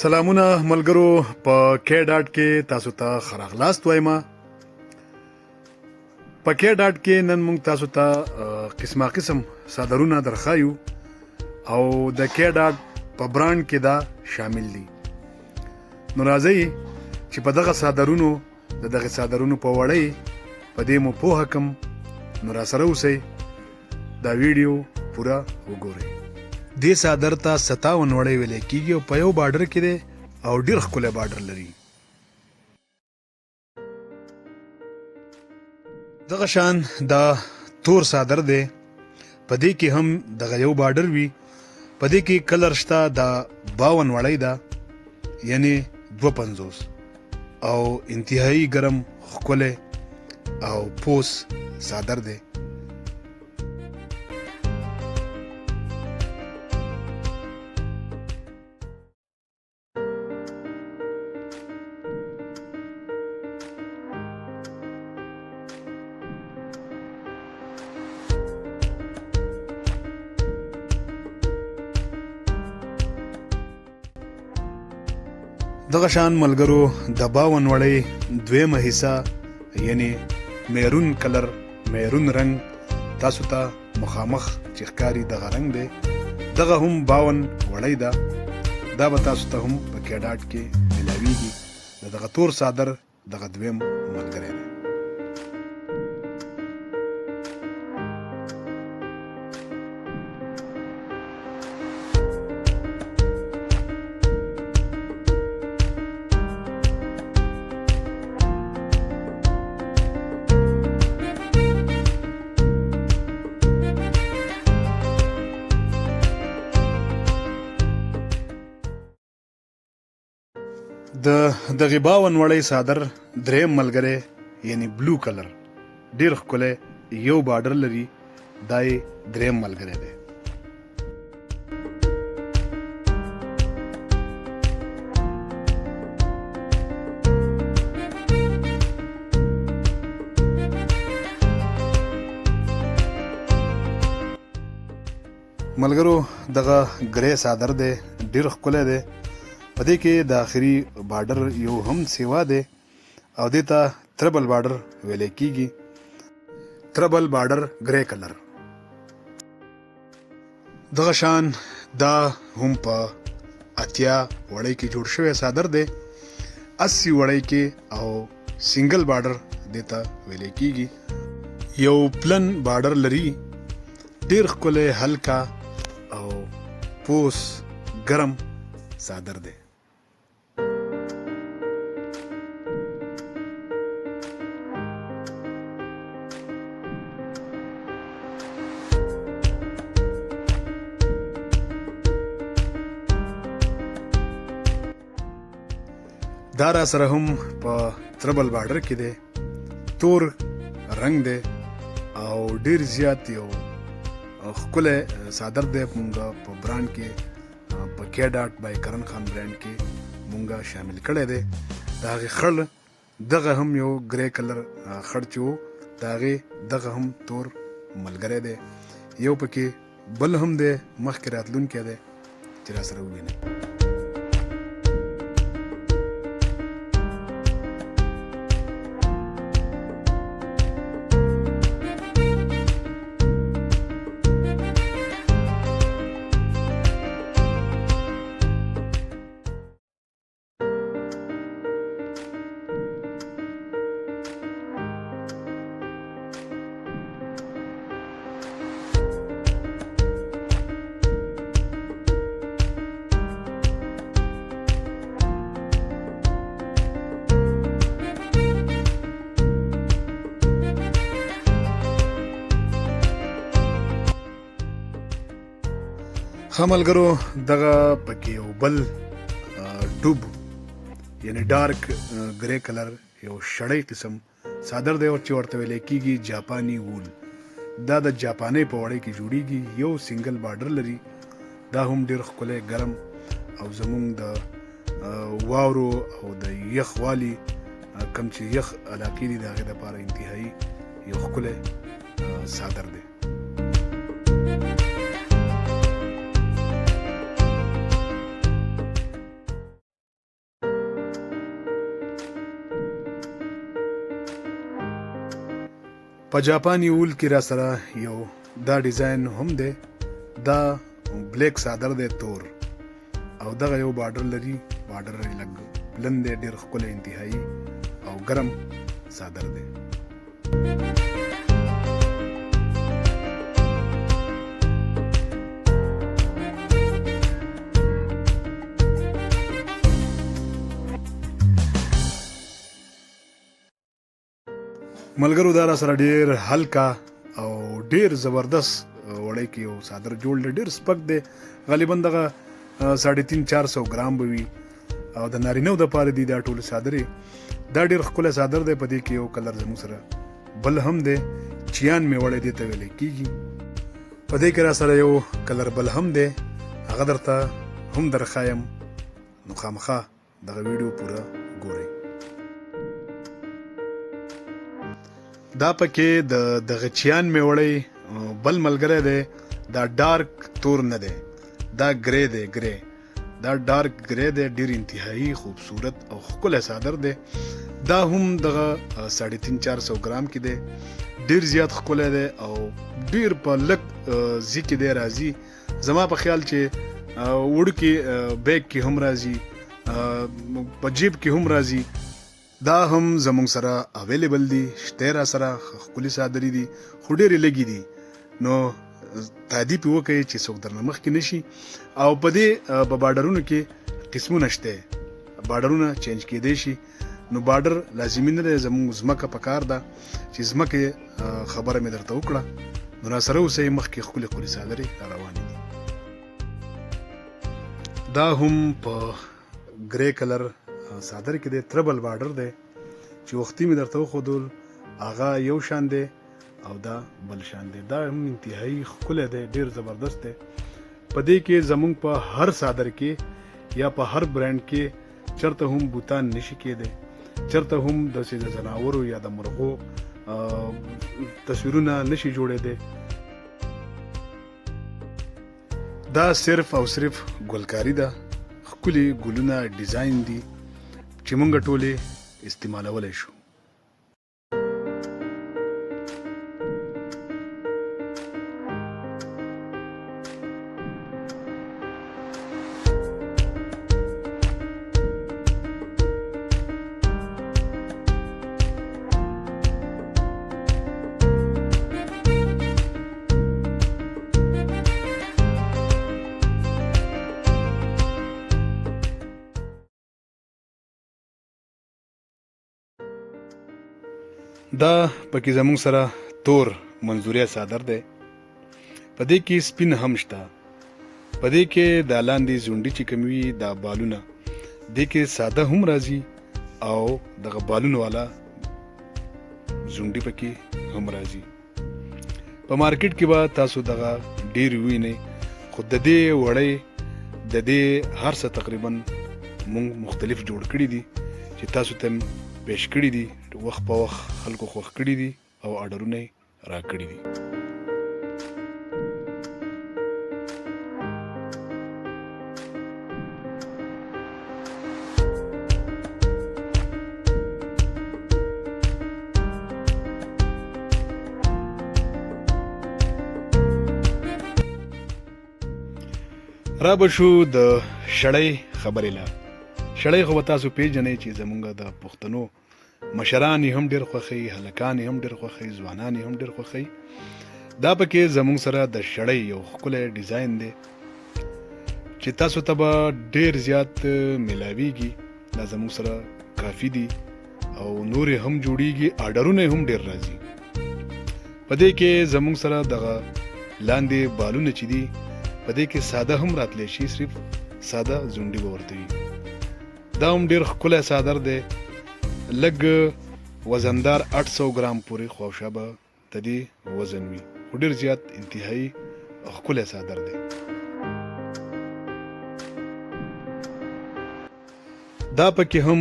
سلامونه ملګرو، په کې ډاټ کې تاسو ته ښه راغلاست وایم. په کې ډاټ کې نن موږ تاسو ته قسمه قسم څادرونه درښایو او د کې ډاټ په برانډ کې دا شامل دي. نو راځئ چې په دغه څادرونو، د دغه څادرونو په وړۍ په دې مو پوهه کم. نو را سره اوسئ، دا ویډیو پوره وګورئ. دې څادر ته 57 وړۍ ویل کېږي او په یو بارډر کې دی او ډېر ښکلی بارډر لري. دغه شان دا تور څادر دی، په دې کې هم دغه یو بارډر وي. په دې کې کلر شته. دا 52 وړۍ ده، یعنی 52، او انتهایی ګرم، ښکلی او پوس څادر دی. دغه شان ملګرو، د 52 وړۍ دویمه حصه، یعنی میرون کلر، میرون رنګ تاسو ته مخامخ چې ښکاري دغه رنګ دی. دغه هم 52 وړۍ ده. دا به تاسو ته هم په کیډاټ کې ملاویږي. د دغه تور څادر دغه دویم ملګری دی. د دغه 52 وړۍ څادر دریم ملګری، یعنی بلو کلر، ډیر ښکلی یو بارډر لري. دا یې دریم ملګری دی. ملګرو، دغه ګری څادر دی، ډیر ښکلی دی. په دې کې د اخري بارډر یو هم سیوا دی او دې ته تربل بارډر ویل کیږي، تربل بارډر ګری کلر. دغه شان دا هم په 80 وړۍ کې جوړ شوی څادر دی، 80 وړۍ کې، او سنگل بارډر دې ته ویل کیږي. یو پلن بارډر لري، ډیر ښکلی، هلکا او پوس ګرم څادر دی. دا را سره هم په تربل بارډر کې دی، تور رنګ دی او ډیر زیات یو ښکلی څادر دی. مونږ په برانډ کې، په کې ډاټ بای کرن خان برانډ کې مونږ شامل کړی دی. د هغې خړ دغه هم یو ګری کلر خړ چې و، د هغې دغه هم تور ملګری دی. یو پکې بل هم دی، مخکې راتلونکی دی چې را سره ووینئ. ښه ملګرو، دغه پکې یو بل ډوب، یعنی ډارک ګری کلر یو شړۍ قسم څادر دی چې ورته ویل کېږي جاپاني وول. دا د جاپانۍ په وړۍ کې جوړیږي، یو سنگل بارډر لري. دا هم ډیر ښکلی، ګرم او زمونږ د واورو او د یخ والي کم چې یخ علاقې دي، د هغې دپاره انتهایی یو ښکلی څادر دی. په جاپاني وول کې را سره یو دا ډیزاین هم دی. دا بلیک څادر دی تور، او دغه یو بارډر لري، بارډر یې لږ پلن دی، ډېر ښکلی انتهایی او ګرم څادر دی. ملګرو دا را سره ډیر هلکا او ډیر زبردست وړی کې یو څادر جوړ دی، ډیر سپک دی، غالبا دغه 350-400 ګرام به وي، او د نارینه د پاره دی دا ټول څادرې. دا ډیر ښکلی څادر دی. په دې کې یو کلر زموږ سره بل هم دی، چیان مې وړی دی ته ویل کېږي. په دې کې را سره یو کلر بل هم دی، هغه درته هم درښایم، نو خامخا دغه ویډیو پوره ګورئ. دا پکې د دغه چیان میوړی بل ملګری دی. دا ډارک تور نه دی، دا ګری دی، ګری، دا ډارک ګری دی، ډیر انتهایی خوبصورت او ښکلی څادر دی. دا هم دغه 350-400 ګرام کې دی، ډیر زیات ښکلی دی او ډیر په لږ ځي کې دی راځي. زما په خیال چې وړوکي بیګ کې هم راځي، په جیب کې هم راځي. دا هم زمونږ سره اویلیبل دي، شته را سره ښکلي څادرې دي، خو ډېرې لږې دي، نو تادي پې وکړئ چې څوک درنه مخکې نشي. او په دې په بارډرونو کې قسمونه شته، بارډرونه چینج کېدی شي، نو بارډر لازمي نه دی، زمونږ ځمکه په کار ده چې ځمکې خبره مې درته وکړه. نو را سره اوسئ، مخکې ښکلې ښکلې څادرې را روانې دي. دا هم په ګرې کلر څادر کې دی، تربل بارډر دی چې وختي مې درته وښودل، هغه یو شان دی او دا بل شان دی. دا هم انتهایی ښکلی دی، ډیر زبردست دی. په دې کې زمونږ په هر څادر کې یا په هر برانډ کې چرته هم بوتان نشي کېدی، چرته هم داسې د ځناورو یا د مرغو تصویرونه نشي جوړېدی. دا صرف او صرف ګلکاری ده، ښکلي ګلونه ډیزاین دي چې مونږ ټولې استعمالولی شو. دا پکې زموږ سره تور منظوریه څادر دی، په دې کې سپین هم شته، په دې کې دا لاندې زونډي چې کوم وي دا بالونه، دې کې ساده هم راځي او دغه بالونو والا زونډي پکې هم راځي. په مارکیټ کې به تاسو دغه ډیر وینئ، خو د دې وړۍ د دې هر څه تقریبا مونږ مختلف جوړ کړي دي چې تاسو ته پیش کړي دي، وخت په وخت خلکو خوښ کړي دي او آرډرونه یې راکړي دي. را به شو د شړۍ خبرې له. شړۍ خو به تاسو پیژنئ چې زمونږ د پښتنو مشران یې هم ډېر خوښوي، هلکان یې هم ډېر خوښوي، ځوانان یې هم ډېر خوښوي. دا پکې زمونږ سره د شړۍ یو ښکلی ډیزاین دی چې تاسو ته به ډېر زیات ملاویږي. دا زمونږ سره کافي دي او نورې هم جوړیږي، آرډرونه هم ډېر راځي. په دې کې زمونږ سره دغه لاندې بالونه چې دي په دې کې ساده هم راتلی شي، صرف ساده زونډي به ورته وي. دا هم ډېر ښکلی څادر دی، لږ وزندار 800 ګرام پورې خواوشا به د دې وزن وي، خو ډېر زیات انتهایی ښکلی څادر دی. دا پکې هم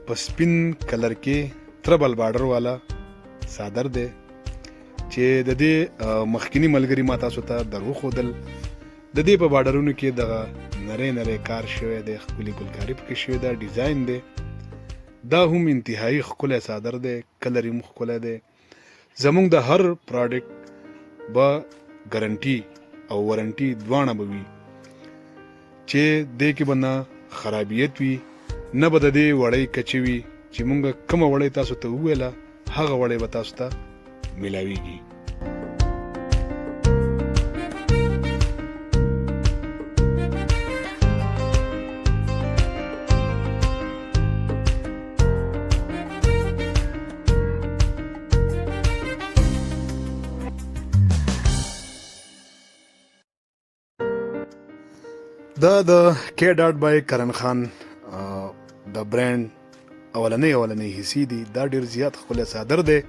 په سپین کلر کې تربل بارډر والا څادر دی چې د دې مخکینی ملګری ما تاسو ته در وښودل. د دې په بارډرونو کې دغه نری نری کار شوی دی، ښکلې ګلکاري پکې شوې ده، ډیزاین دی. دا هم انتهایی ښکلی څادر دی، کلر یې هم ښکلی دی. زمونږ د هر پراډکټ به ګارنټي او وارنټي دواړه به وي چې دې کې به نه خرابیت وي، نه به د دې وړۍ کچې وي. چې مونږ کومه وړۍ تاسو ته وویله هغه وړۍ به تاسو ته ملاویږي. دا د کې ډاټ بای کرن خان د برند اولنۍ اولنۍ حصې دي. دا ډیر زیات ښکلی څادر دی.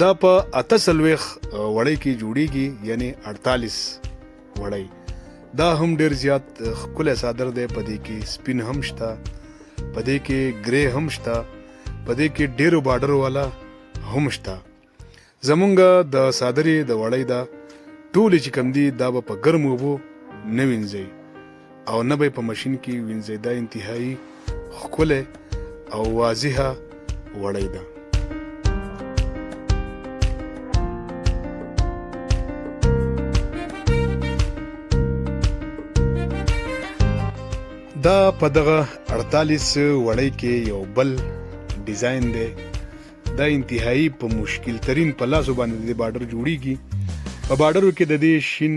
دا په 48 وړۍ کې جوړیږي، یعنی 48 وړۍ. دا هم ډیر زیات ښکلی څادر دی. په دې کې سپین هم شته، په دې کې ګری هم شته، په دې کې ډیرو بارډر والا هم شته. زمونږ د څادرې د وړۍ دا ټولې چې کوم دي دا به په ګرمو اوبو نه وینځئ او نه به یې په ماشین کې وینځئ. دا انتهایی ښکلی او واضحه وړۍ ده. دا په دغه 48 وړۍ کې یو بل ډیزاین دی. دا انتهایی په مشکل ترین په لاسو باندې د دې بارډر جوړیږي. په بارډرو کې د دې شین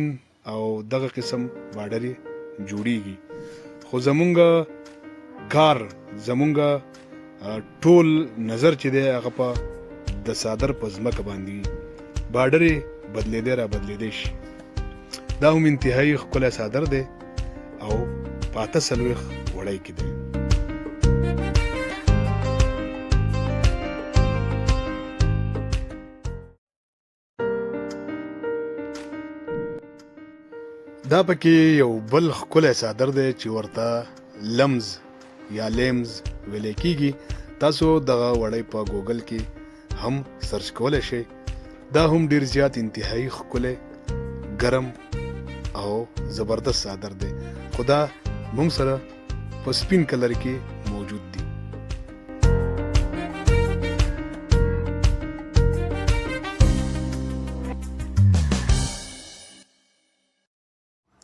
او دغه قسم بارډر جوړیږي، خو زمونږ کار زمونږ ټول نظر چې دی هغه په د څادر په ځمکه باندې وي. بارډر یې بدلېدی را بدلېدی شي. دا هم انتهایی ښکلی څادر دی او په 48 وړۍ کې دی. دا پکې یو بل ښکلی څادر دی چې ورته لمز یا لیمز ویلی کیږي. تاسو دغه وړۍ په ګوګل کې هم سرچ کولی شئ. دا هم ډیر زیات انتهایی ښکلی، ګرم او زبردست څادر دی، خو دا موږ سره په سپین کلر کې موجود دی.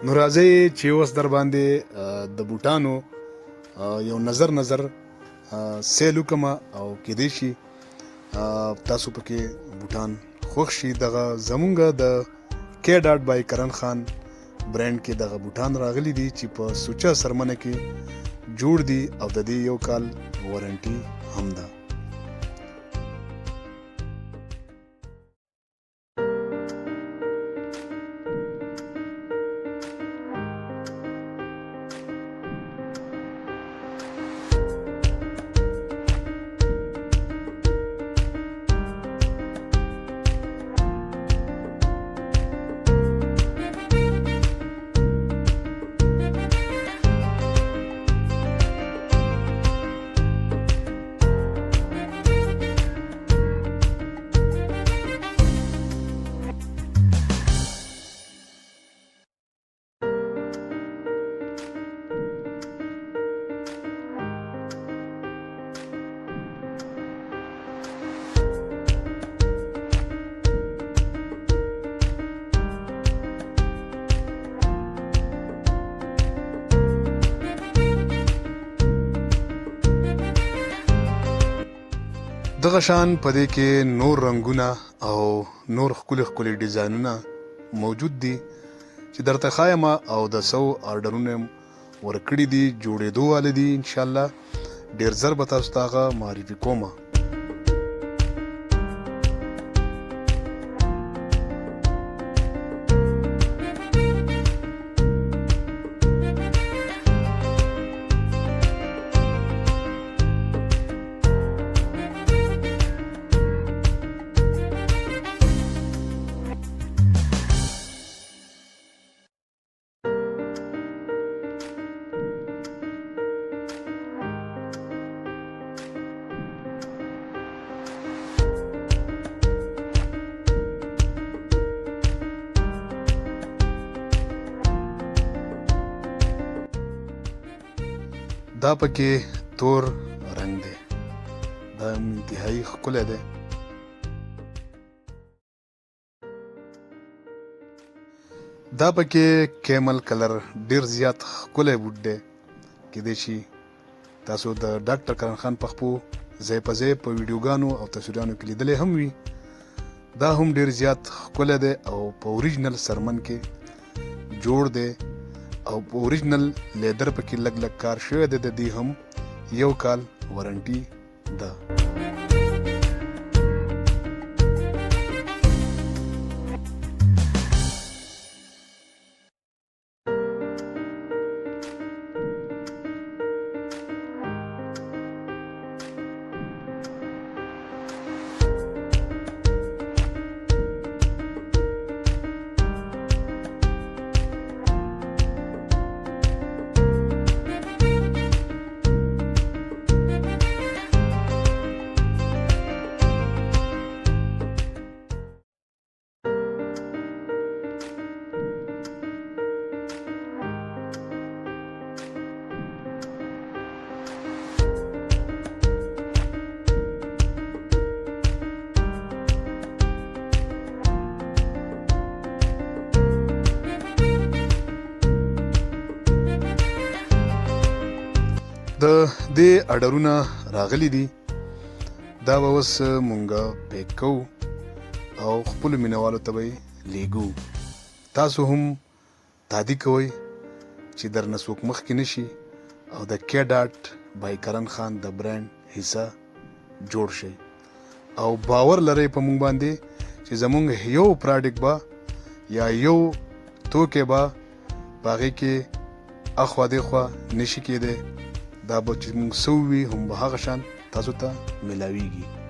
نو راځئ چې اوس در باندې د بوټانو یو نظر نظر سیل وکړم او کېدای شي تاسو پکې بوټان خوښ شي. دغه زمونږ د کې ډاټ بای کرن خان برند کې دغه بوټان راغلي دي چې په سوچه سرمنه کې جوړ دي او د دې یو کال وارنټي هم ده. دغه شان په دې کې نور رنګونه او نور ښکلي ښکلي ډیزاینونه موجود دي چې درته ښایم او د سو آرډرونه ورکړي دي، جوړېدو والي دي. ان شاء الله ډیر زر به تاسو ته هغه معرفي کوم. دا پکې تور رنګ دی، دا انتهایی ښکلی دی. دا پکې کیمل کلر ډیر زیات ښکلی بوټ دی. کیدای شي تاسو د ډاکټر کرن خان په خپو ځای په ځای په ویډیوګانو او تصویرانو کې لیدلی هم وي. دا هم ډیر زیات ښکلی دی او په اوریجنل سرمن کې جوړ دی او په اوریجنل لیدر پکې لږ لږ کار شوی دی. د دې هم یو کال وارنټي ده. د دې اډرونه راغلي دي، دا به اوس مونږ پیک کوو او خپلو مینوالو ته به یې لیږو. تاسو هم تادي کوئ چې درنه څوک مخکې نشي او د کې ډاټ بای کرن خان د برانډ حصه جوړ شئ او باور لرئ په مونږ باندې چې زمونږ یو پراډکټ به یا یو توکی به په هغې کې اخوا دیخوا نشي کېدی. دا به چې موږ څه ووي هم به هغه شان تاسو ته ملاویږي.